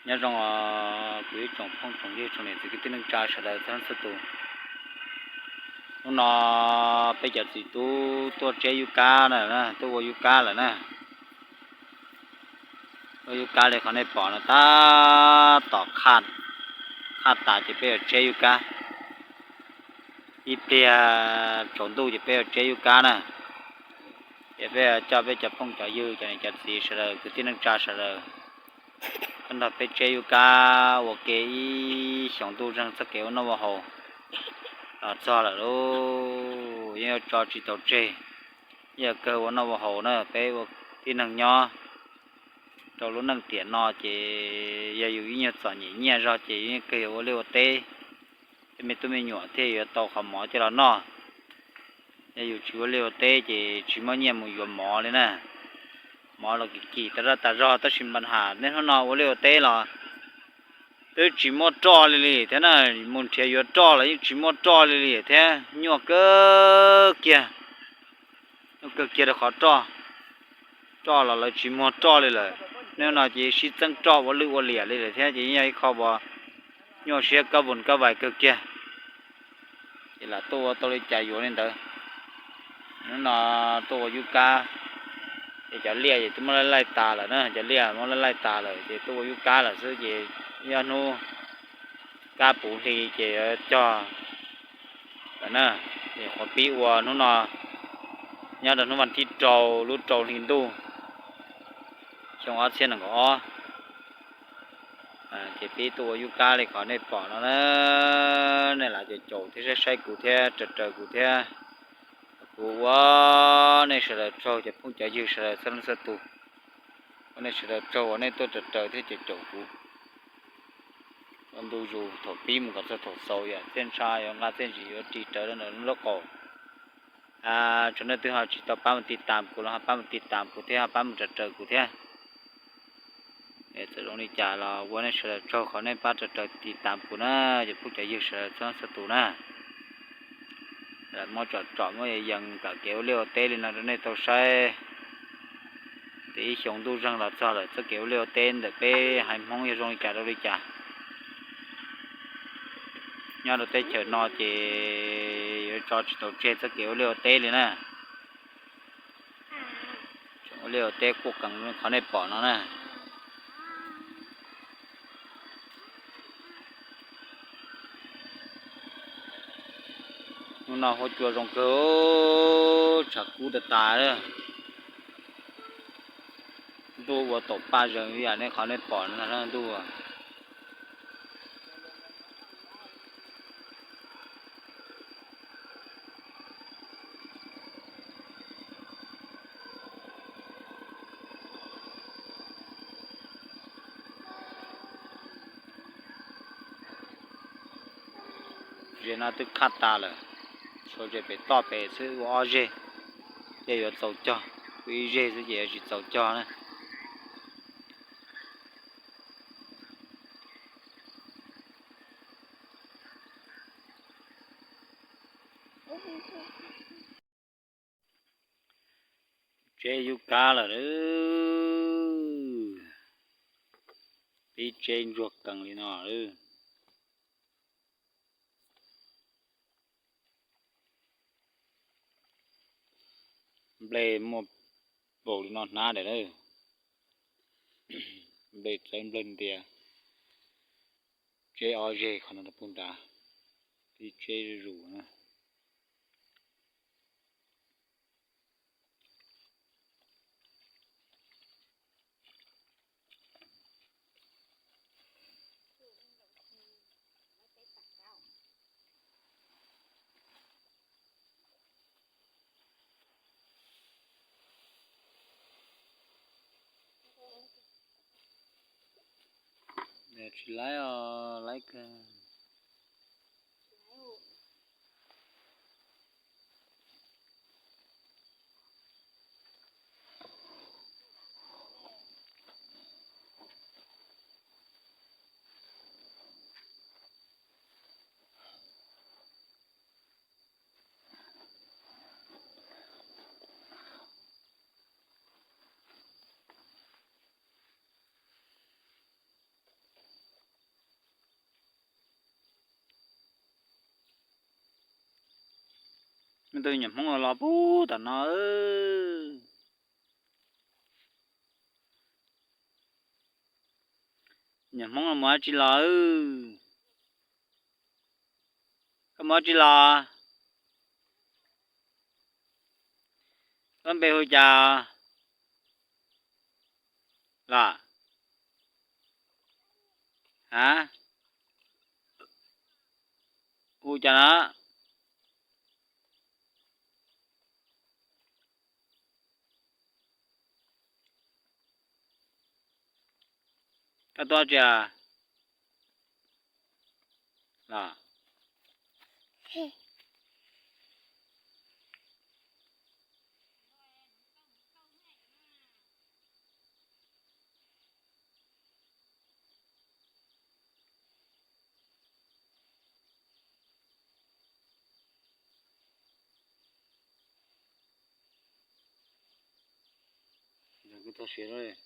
Nyob zoo os kuv ib tsoom phooj tsoom ywg tsoom niam txiv kwv tij neej tsa sawv daws txhua leej txhua tus. Hnub no peb cov txiv tub tuaj tseb yub kab na, tuaj ua yub kab lawm na. Ua yub kab li qhov nej pom no tab tom qhaj tas ces peb yuav tseb yub kab. Ib pliag tsaus ntuj ces peb yuav tseb yub kab na. Ces peb coj peb cov phooj cov ywg cov niam cov txiv sawv daws kwv tij neej tsa sawv daws nrog peb tseb yub kab ua ke ib xyoos ntuj zeeg txoj kev ua noj ua haus los txog lawm lauj. Yeej yuav tso tsis tau tseg, yeej yuav kawg ua noj ua haus na. Peb ua tib neeg nyob rau lub neej tiam no ces yog yus ib nyuag txom nyem nyiaj zog ces yus yeej kawg yuav ua liaj ua teb, tej me tub me nyuam thiaj yuav tau qhov mov coj los noj. Yog yus tsis ua liaj ua teb ces tsis muaj nyiaj mus yuav mov li na. Mov los kim kim tas zaj tas zog tab sis npa has nej hnub no ua liaj ua teb los twb tsis muaj roj li li thiab na, mus nrhiav yuav roj los yeej tsis muaj roj li li thiab, nyuaj kawg kiag. Nyuaj kawg kiag rau qhov roj, roj los lawv tsis muag roj li lawm. Nej hnub no ces sib txeeb roj ua lwj ua liam li lawm thiab ces yeej yog ib qho uas nyuaj siab kab vus kab vais kawg kiag. Ces lam tuaj ua tau li cas yuav li ntawd. Hnub no tuaj ua yub kab, ces cov liaj ces twb muab laij laij tas lawm na, cov liaj muab laij laij tas lawm ces tuaj ua yub kab lawm xwb ces yog hnub kab puv hli ces yuav cog lawm na. Ces qhuav pib ua hnub no, nyob rau hnub vas thib rau lub rau hli ntuj xyoo ob txhiab nees nkaum ob. Ces pib tuaj ua yub kab li qhov nej pom no na, nej lam caum caum thiab saib saib kuv thiab raws raws kuv thiab. Kuv ua nej sawv daws tsaug, cov phooj cov ywg sawv daws txhua leej txhua tus, ua nej sawv daws tsaug uas nej tuaj raws raws thiab caum caum kuv ua ntu zus thaum pib mus kom txog thaum xaus, yam txiaj ntsha yuav nqa txiaj ntsim yuav ris rawv rau ntawm lub lab qaum. Tsoom nej twb ho tsis tau pab mus tiv tam kuv los ho pab mus tiv tam kuv thiab, ho pab mus raws raws kuv thiab. Txawm zoo li cas los ua nej sawv daws tsaug qhov nej pab raws raws tiv tam kuv na, cov phooj cov ywg sawv daws txhua leej txhua tus na. Muab tsom tsom muab yees yees kom kev ua liaj ua teb li no rau nej tau saib. Ces ib xyoos ntuj zeeg los txog lawm, txoj kev ua liaj ua teb ntawm peb haiv Hmoob yog zoo li cas rau li cas. Nyob rau teb chaws no ces yuav tso tsis tau tseg txoj kev ua liaj ua teb li na. Tseem ua liaj ua teb quaj qees qhov nej pom no na. Hnub no huab cua zoo kawg, tshav kub tas tas. Ntuj ua taum paj zees ib yam nej qhov nej pom no ntuj. Ze no twb khaj tas lawm, tshuav ze pem toj pem xwb ua ob zeg, ces yuav txaus cog, ua ib zeg xwb ces yuav tsis txaus cog na. Tseb yub kab lawm, pib tseb ntsuag qees li no. Nplej muaj npaum li no hnab daim na, nplej txawb nplawg ntias. Tseb ob zeg qhov no rau puag nrad, pib tseb zuj zus na. Tsis laib os, laib kawg. Tus nyuam Hmoob los pub tom no. Nyuam Hmoob los mus dab tsi los? Koj mus dab tsi los? Koj npe hu cas los? A, hu cas na? Koj tuaj tsi? Kuv txog siav lawm.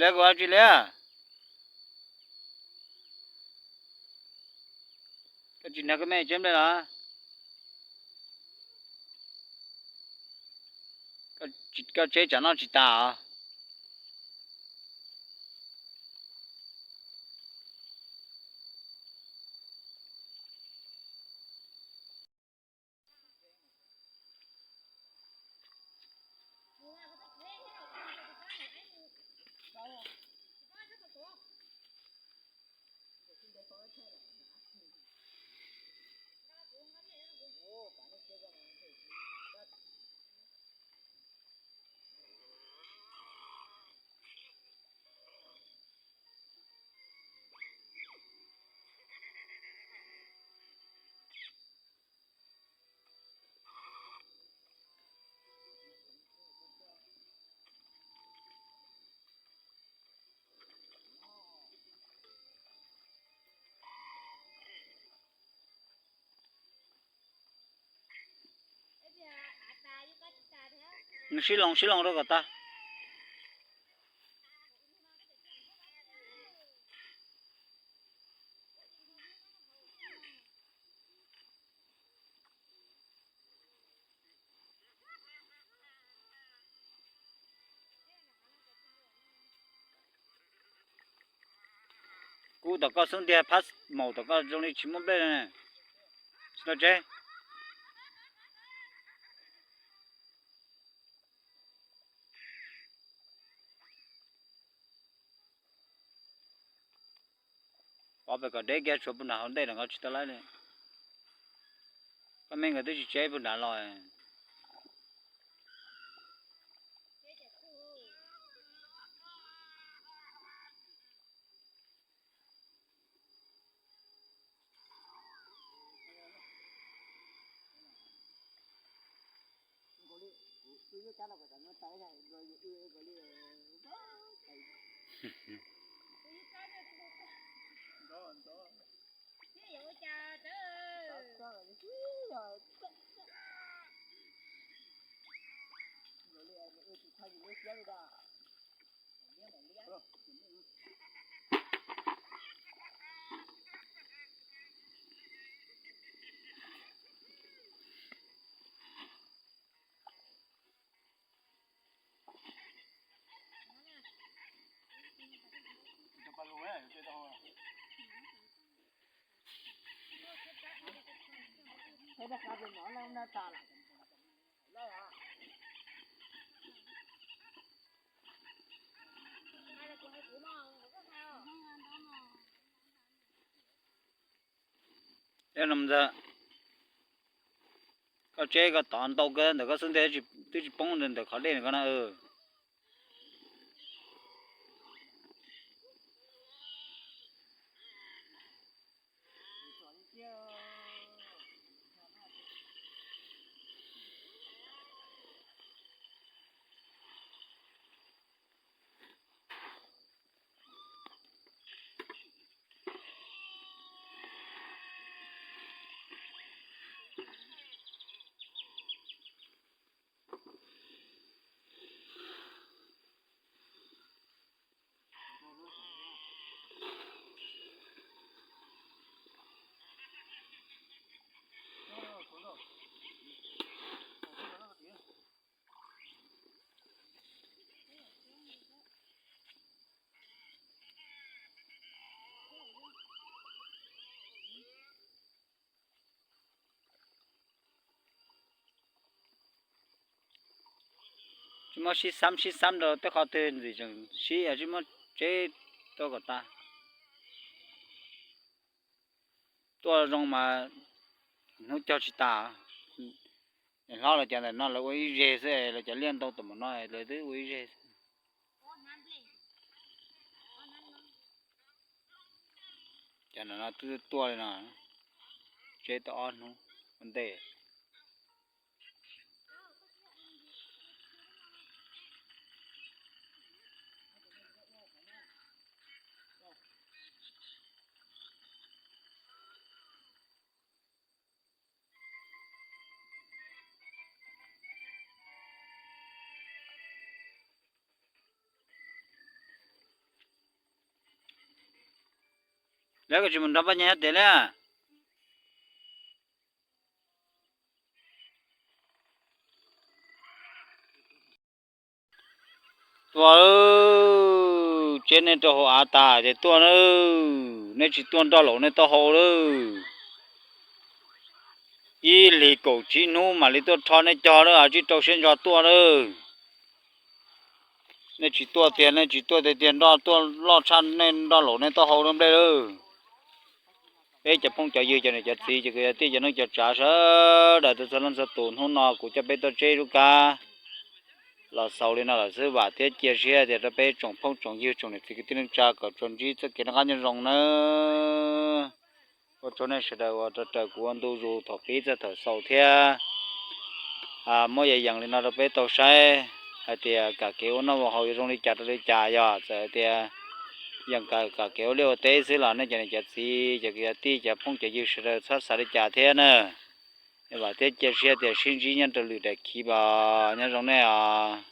Liab, kuv ua tsi liab? Koj tsis nrog koj me tseb nplej los? Koj tseb tsam noj tsis tas os. Sib loo sib loo rau kom tag. Kuv tom koj xub ntiag, phab maum tom koj zoo li tsis muaj nplej li. Tsis tau tseb. Pov pem kom deb kiag, tshuav puag nram hauv ntej no nkawd tsis tau laib li. Koj me nkawd twb tsis tseb puag nrad los. Koj tseb koj tov ntau kawg ntawm koj xub ntiag twb tsis poob ntawm qhov dej ntawm koj na. Tsis muab sib xab sib xab rau tej qhov twg ntxim tseem sib, tsis muab tseb tuaj kom tas. Tuaj zoo mas hnub cog tsis tas. Niam hlob lawv cov ntawm no lawv ua ib zeg xwb, lawv cov liaj ntoo tom mus no lawv twb ua ib zeg xwb. Cov no twb tuaj li no, tseb tau ob hnub ua ntej. Lawv koj tsis mus nrog Paj Nyas nyob tiag li. Tuaj, tseb nej rau hauv av tas ces tuaj na. Nej tsis tuaj nroj laum nej taub hau lawm. Ib hlis kaum tsib hnub mam li tuaj rho nej cog lawm, tsib rau siab ntso tuaj lawm. Nej tsis tuaj tiag, nej tsis tuaj tiag tiag nroj tuaj loj tshaj nej nroj laum nej taub hau lawm nplej lawm. Peb cov phooj cov ywg cov niam cov txiv cov kwv cov tij cov neej cov tsav sawv daws txhua leej txhua tus, hnub no kuv coj peb tuaj tseb lub kab los xaus li no lawm xwb, vam thiab cia siab tias rau peb tsoom phooj tsoom ywg tsoom niam txiv kwv tij neej tsa kom tsuas ntsib txoj kev noj qab nyob zoo nawb. Ua tsaug nej sawv daws uas raws kuv ua ntu zus thaum pib txog thaum xaus thiab muab yees li no rau peb tau saib hais tias kam kev ua noj ua haus yuav zoo li cas rau li cas, yog txawm hais tias yeej kam kev ua liaj ua teb xwb los nej cov niam cov txiv cov kwv cov tij cov phooj cov ywg sawv daws txhob xav li cas thiab na. Vam thiab cia siab tias sib ntsib nyob rau lwm daim khiv os, nyob zoo nej os.